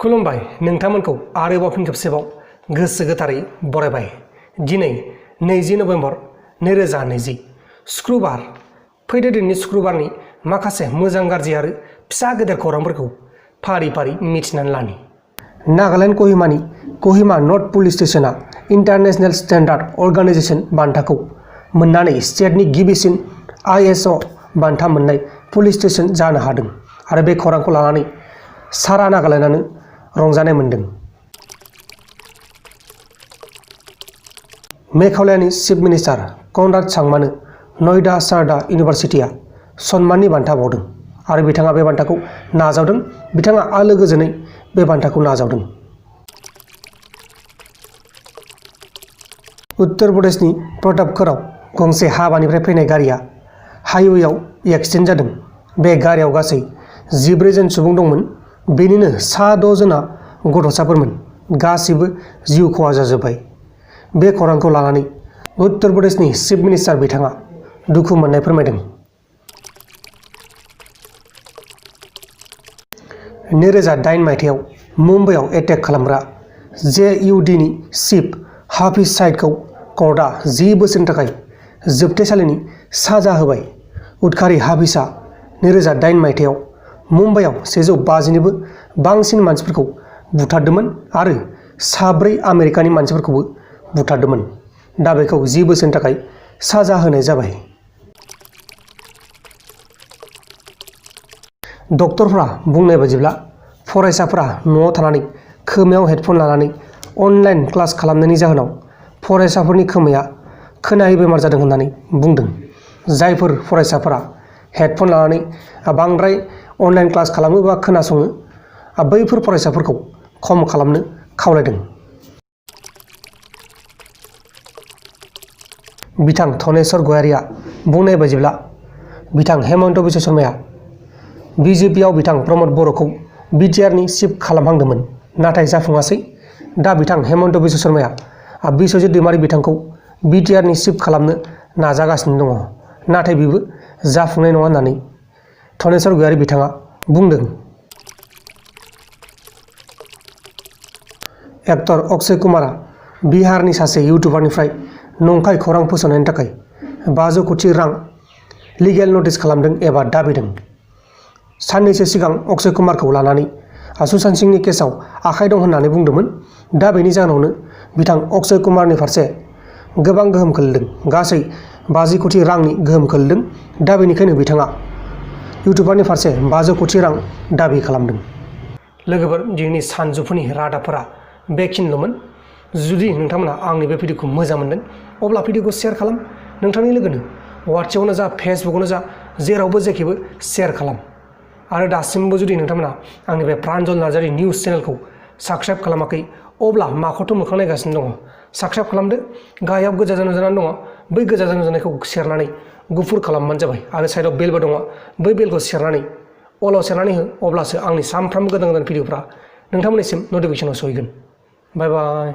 खुलुमबाय नोंथांमोनखौ आरोबाव फिन खेबसेबाव गोसो गोथारै बरायबाय। दिनै 20 नभेम्बर 2020 शुक्रबार। फैदो दिनैनि शुक्रबारनि माखासे मोजां गाज्रि आरो फिसा गेदेर खौरांफोरखौ फारि फारि मिथिनानै लानि। नागालेण्ड कहिमानि कहिमा नर्थ पुलिस स्टेशना इन्टारनेशनेल स्टेन्डार्ड अर्गानाइजेशन बान्थाखौ मोननानै स्टेटनि गिबिसिन ISO बान्था मोननाय पुलिस स्टेशन जानो हादों आरो बे खौरांखौ लानानै सारा नागालेण्डआनो रंजानाय मोनदों। मेघालयानि चिफ मिनिस्टार कनराड सांमानो नयडा शारदा इउनिभार्सिटिया सन्माननि बान्था बावदों आरो बिथाङा बे बान्थाखौ नाजावदों। बिथाङा आलो गोजोनै बे बान्थाखौ नाजावदों। उत्तर प्रदेशनि प्रतापगढ़आव गंसे हाबानिफ्राय फैनाय गारिया हाइवेआव एक्सिडेन्ट जादों। बे गारियाव गासै 14 जन सुबुं दंमोन, बेनिनो सा 6 जना गथ'साफोरमोन। गासिबो जिउ खहा जाजोब्बाय। बे खौरांखौ लानानै उत्तर प्रदेशनि चिफ मिनिस्टार बिथाङा दुखु मोननाय फोरमायदों। 2008 मायथाइयाव मुम्बाइआव एटेक खालामग्रा JUDनि चिफ हाफिज साइदखौ कर्टआ 10 बोसोरनि थाखाय जोबथेसालिनि साजा होबाय। उदखारि हाफिजआ 2008 मायथाइयाव मुम्बाइआव 150 निबो बांसिन मानसिफोरखौ बुथारदोंमोन आरो 4 आमेरिकानि मानसिफोरखौबो बुथारदोंमोन। दा बेखौ 10 बोसोरनि थाखाय साजा होनाय जाबाय। डक्टरफोरा बुंनाय बायदिब्ला फरायसाफोरा न'आव थानानै खोमायाव हेडफन लानानै अनलाइन क्लास खालामनायनि जाहोनाव फरायसाफोरनि खोमाया खोनायै बेमार जादों होननानै बुंदों। जायफोर फरायसाफोरा हेडफन लानानै बांद्राय अनलाइन क्लास खालामो बा खोनासङो, बैफोर फरायसाफोरखौ खम खालामनो खावलायदों। बिथां धनेश्वर गयारीआ बुंनाय बायदिब्ला बिथां हेमन्त बिश्व शर्माया BJPआव बिथां प्रमद बर'खौ BTRनि चिफ खालामहांदोंमोन, नाथाय जाफुङासै। दा बिथां हेमन्त बिश्व शर्माया बिश्वजित दैमारी बिथांखौ BTRनि चिफ खालामनो नाजागासिनो दङ, नाथाय बेबो जाफुंनाय नङा होननानै धनेश्वर गयारी बिथाङा बुंदों। एक्टर अक्षय कुमारआ बिहारनि सासे इउटुबारनिफ्राय नंखाय खौरां फोसावनायनि थाखाय 500 कोटी रां लिगेल नटिस खालामदों एबा दाबिदों। साननैसो सिगां अक्षय कुमारखौ लानानै सुशांत सिंहनि केसआव आखाइ दं होननानै बुंदोंमोन। दा बेनि जाहोनावनो बिथां अक्षय कुमारनि फारसे गोबां गोहोम खोलैदों, गासै 50 कोटी रांनि गोहोम खोलैदों। दा बेनिखायनो बिथाङा इउटुबारनि फारसे 500 कोटी रां दाबि खालामदों। लोगोफोर, दिनैनि सानजौफुनि रादाबफोरा बेखिनिल'मोन। जुदि नोंथांमोना आंनि बे भिडिअखौ मोजां मोनदों अब्ला भिडिअखौ शेयार खालाम। नोंथांनि लोगोनो वाट्सएपआवनो जा फेसबुकआवनो जा जेरावबो जेखिबो शेयार खालाम। आरो दासिमबो जुदि नोंथांमोना आंनि बे प्रान्जल नार्जारि निउस चेनेलखौ साबस्क्राइब खालामाखै अब्ला माखौथ' मोखां नायगासिनो दङ, साबस्क्राइब खालामदो। गाहायाव गोजा नुजानानै दङ, बै गोजा नुजानायखौ सेरनानै गुफुर खालामबानो जाबाय आरो साइडआव बेलबो दङ, बै बेलखौ सेरनानै अलाव सेरनानै हो, अब्लासो आंनि सानफ्रामबो गोदान गोदान भिडिअफ्रा नोंथांमोननिसिम नटिफिकेसनाव सहैगोन। बाय बाय।